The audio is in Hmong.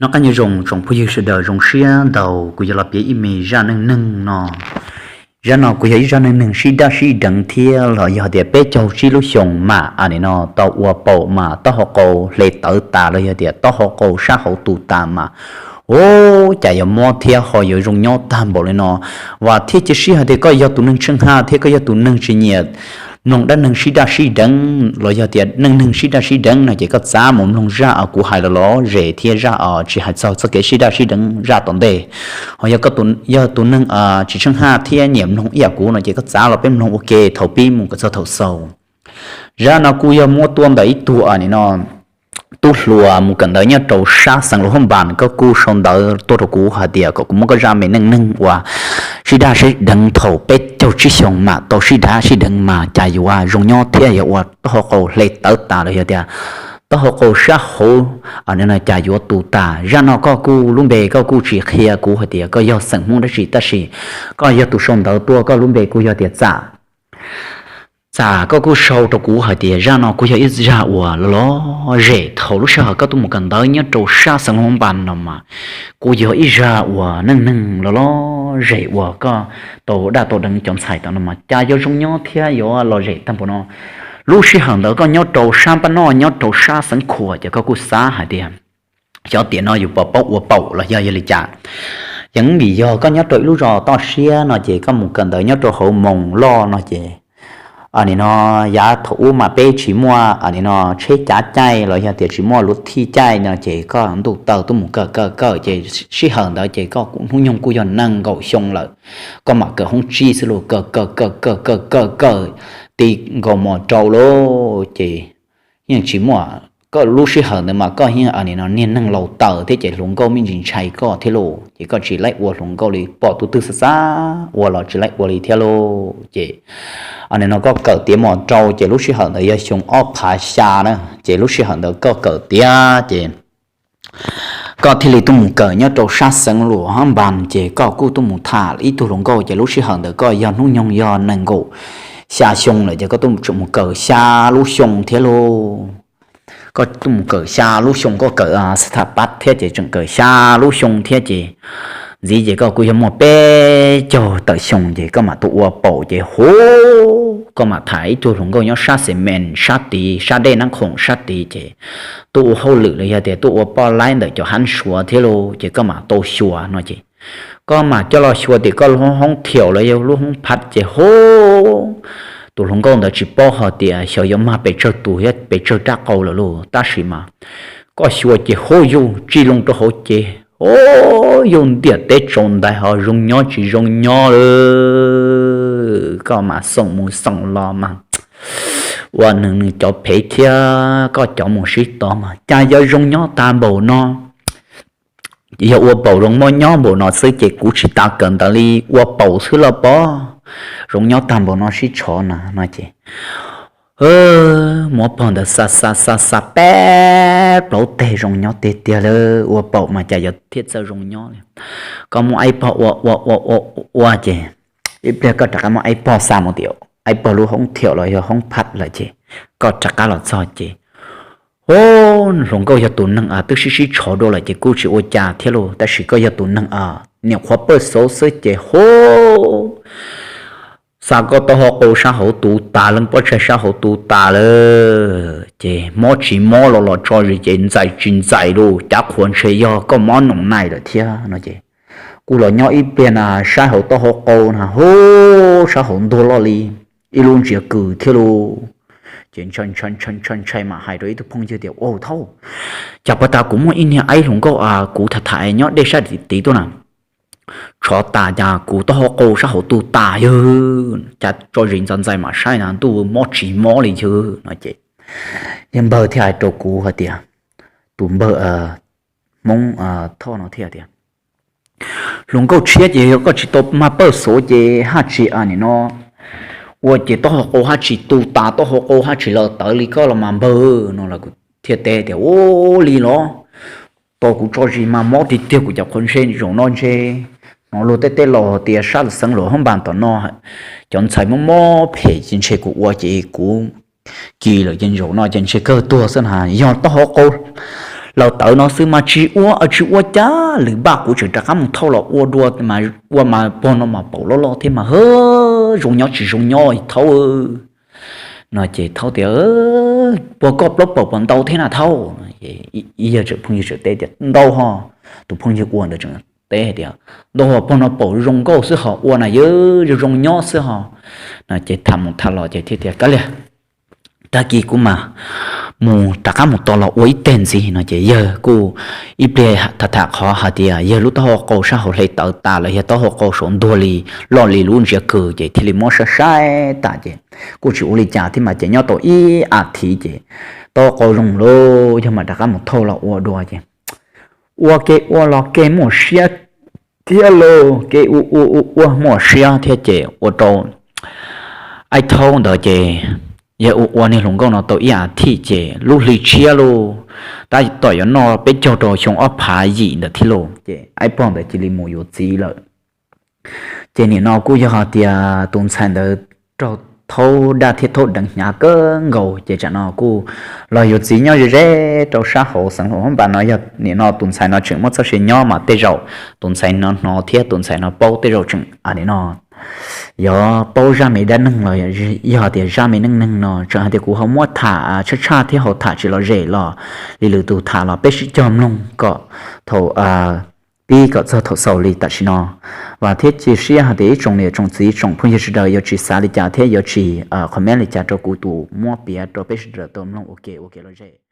Noj qab nyob zoo tsoom phooj ywg sawv daws, zoo siab ntau kuv yuav los piav ib me zaj neej neeg no. Zaj no kuj yog ib zaj neej neeg sib daj sib deev thiab los yog tias peb caug tsib lub xyoos mas a nim no tau ua paum mas taub hau qau hle tawv tas los yog tias taub hau qau sab hauv tu tas mas, ua cas yuav mob thiab ho yuav zoo nyob tag npaum li no. Vam thiab cia siab hais tias koj yog tus neeg tsheej haj thiab koj yog tus neeg tsis nyiam mloog dab neeg sib daj sib deev los yog tias neej neeg sib daj sib deev no ces koj txav mus mloog zaj kuv hais los lom zem thiab zaj tsis hais txog txoj kev sib daj sib deev zaj tom ntej. Ho yog tus neeg tsis tsheej haj thiab nyiam mloog ib yam kuv no ces koj txav los peb mloog ua ke thaum pib mus kom txog thaum xaus. Zaj no kuj yog muab tuaj ntawm ib tug a nim no tub hluas mus kawm ntawv nyob rau sab xeev Luas Hab Npas, koj kuj sau ntawv tuaj rau kuv hais tias kom kuv muab koj zaj me neej neeg uas sib daj sib deev thaum peb caug tsib xyoos mam tau sib daj sib deev mas cas yuav zoo nyob thiab yog ua taub hau qau hle tawv tas los yog tias taub hau qau sab hauv cas yuav tu tas. Zaj no koj kuj lub npe koj kuj tsis qhia kuv hais tias koj yog xeem Hmoob dab tsi tab sis koj yog tus sau ntawv tuaj, koj lub npe kuj yog tias Txam. Txam, koj kuj sau rau kuv hais tias zaj no kuj yog ib zaj uas lom zem thaum lub sij hawm koj tuaj mus kawm ntawv nyob rau sab xeev Luas Hab Npas no mas kuj yog ib zaj uas neej neeg lom zem uas koj tau daj tau deev cov ntxhais tom no mas cas yuav zoo nyob thiab yuav lom zem tag npaum no. Lub sij hawm ntawd koj nyob rau sab npaj noj nyob rau sab xeev Khuam ces koj kuj xav hais tias xyov tiam no yus puas paub ua paum los yog yog li cas. Yeej vim yog koj nyob rau ib lub zos toj siab no ces koj mus kawm ntawv nyob rau hauv moos loj no ces nim no yav thaum ub mas peb tsis muaj nim no tsheb cav caij los yog tias tsis muaj luv thij caij no ces koj ntuj taw tuaj mus kawm kawm kawm ces sij hawm ntawd ces koj hnub nyoog kuj yog nees nkaum xyoo lawm, koj mam kawm hoob tsib xwb los kawm kawm kawm kawm kawm kawm kawm ti nkaus mos rau lawm ces yeej tsis muaj, koj lub sij hawm ntawd mas koj yeej nim no niag neeg laus taws thiab ces hluas nkauj me ntsis ntshai koj thiab lauj ces koj tsis laib ua hluas nkauj li, pom tus twg xav xav ua los tsis laib ua li thiab lauj ces nim no koj kawm tiav mos rau ces lub sij hawm ntawd yog xyoo ob phav xya na ces lub sij hawm ntawd koj kawm tiav ces koj thiaj li tuaj mus kawm nyob rau sab xeev Luas Hab Npas ces koj kuj tuaj mus tham ib tug hluas nkauj ces lub sij hawm ntawd koj yog hnub nyoog yog nees nkaum xya xyoo lawm ces koj tuaj mus kawm xya lub xyoo thiab lauj. Koj tuaj mus kawm xya lub xyoo koj kawm xab thas pab thiab ces tseem kawm xya lub xyoo thiab ces ntxiv ces koj kuj yog muaj peb caug tawm xyoo ces koj mam tuaj ua paum ces hu, koj mam tham ib tug hluas nkauj nyob sab xe mes sab tid sab dej Nab Khoom sab tid ces tuaj ua hauj lwm los yog tias tuaj ua poj laib ntawm cov hab Suav thiab lauj ces koj mam tau xyuas no ces koj mam coj los xyuas tias koj lub hoob thiaum los yog lub hoob phav ces hu, tus hluas nkauj ntawd tsis paub hais tias xyov yuav mag pes tsawg tus thiab pes tsawg rab qau lawm lauj tab sis mas koj xyuas ces hu yug tsij loo rau hauv ces hu, yug ntiaj teb tsaus ntais ho zoo nyob tsis zoo nyob lawm koj mam xoom mus xoom los mas ua nws nws cov phem thiab koj cov mus sib tov mas cas yuav zoo nyob tag npaum no. Yog ua paum zoo muaj nyob npaum no xwb ces kuv tsis tas kawm ntawv li, ua paum xwb los pob, zoo nyob tag npaum no sib tshov na no ces muab pog ntawd xa xa xa xa peb plaub teg zoo nyob tiag tiag lawm, ua paum mas cas yuav thiaj txawj zoo nyob li. Koj muab aib pog ua ua ua ua ua ces ib pliag koj rov qab muab aib pog xa mus tim aib pog lub hoob thiaum los yog hoob phav lawm ces koj rov qab los txog ces hu, hluas nkauj yog tus neeg twb sib sib tshov dua lawm ces kuj tsis ua cas thiab lauj tab sis koj yog tus neeg niam qhuav pawj xauv xwb ces hu, xa koj taub hau qau sab hauv tu tas, leej pob tsaig sab hauv tu tas lawm ces mob tsis mob los los tso zis ces ntxais tsis ntxais lauj, cav qhuav ntshe yog koj mob noom nais lawm thiab no ces kuj los nyob ib pliag na saib hauv taub hau qau na hu, sab hauv ntuag loj li ib lub ntsiav kws thiab lauj. Ces ntshai ntshai ntshai ntshai ntshai mam hais rau ib tug phooj ywg tias, Au thauj, cas puag ta kuv muaj ib niag aib hluas nkauj kuv tham tham nyob dej sab tid tuaj na, tshov tas cas kuv taub hau qau sab hauv tu tas yawg, cas tso zis ntxais ntxais mam saib na ntuj mob tsis mob li yawg no ces yawg npawg thiaj hais rau kuv hais tias, tus npawg Hmoob Thoj no thiaj tias, Hluas nkauj tshiab ces yog koj tsis tau mag pawj xauv ces haj tsis a nim no ua ces taub hau qau haj tsis tu tas, taub hau qau haj tsis laws tawv li koj los mas npawg no los kuv thiaj teb tias, Ua li los, tos kuv tso zis mas mob tiag tiag, kuv cov qhuav ntshe zaum no ntshe hnov luag tej tej laus tias sab xeev Luas Hab Npas tom no cov ntxhais mob mob phem ces ntshe kuv ua ces kuv kis lawm ces zaum no ces ntshe kawg tuag xwb na, yog taub hau qau laws tawv no xwb mas tsis ua, tsis ua cas, lwm npaj kuv tseem rov qab mus thauj los ua dua mas ua mas pog no mas paum loj loj thiab mas hwb, zoo nyob tsis zoo nyob thaub no ces thaub tias, pog koj plaub paum puas ntau thiab na thaub? Yawg tseem phooj ywg tseem teb tias ntau ho. Tus phooj ywg ua ntawd tseem teb tias ntau ho, pog no paum zoo nkauj xwb ho ua na yawg zoo zoo nyob xwb ho no ces tham mus tham los ces thiaj tias kav liam, tag kis kuv mas mus rov qab mus tos los ua ib teg ntxiv no ces yawg kuj ib pliag tham tham qhov hais tias yawg lub taub hau qau sab hauv hle tawv tas los yog taub hau qau saum ntuag li loj li lub ntsiav kws ces thiaj li muab saib saib tas ces kuj tsis ua li cas thiab mas ces nyob tau ib as thiv ces taub hau qau zoo lauj, yog mas rov qab mus thauj los ua dua ces ua ke ua los ke muaj siab thiab lauj, ke ua ua ua ua muaj siab thiab ces ua rau aib thaub ntawd ces yawg ua ua niag hluas nkauj no tau ib as thiv ces lub hli tshiab lauj, tab tom yuav noj peb caug rau xyoo ob phav yim ntawd thiab lauj ces aib pog ntawd cia li mus yuav txiv lawm. Ces nim no kuj yog hais tias tus ntxhais ntawd raug thaub daj thiab thaub deev hnyav kawg nkaus ces tsam no kuj los yuav txiv nyob ze ze rau sab hauv xeev Luam Phab Npas no. Yog nim no tus ntxhais no tseem muaj txoj sia nyob mas tej zaum tus ntxhais no hnov thiab tus ntxhais no paub tej zaum tseem nim no yuav paub zaj me dab neeg los yog tias zaj me neej neeg no tseem hais tias kuv ho muab tham tshaj tshaj thiab ho tham tsis lom zem los li lwm tus tham los peb sib cog mloog kom thaum pib kom txog thaum xaus li tam sim no. Vam thiab cia siab hais tias ib tsoom niam tsoom txiv tsoom phooj ywg sawv daws yuav tsis xav li cas thiab yuav tsis comment li cas rau kuv tus muab piav rau peb sawv daws tau mloog ua ke ua kev lom zem.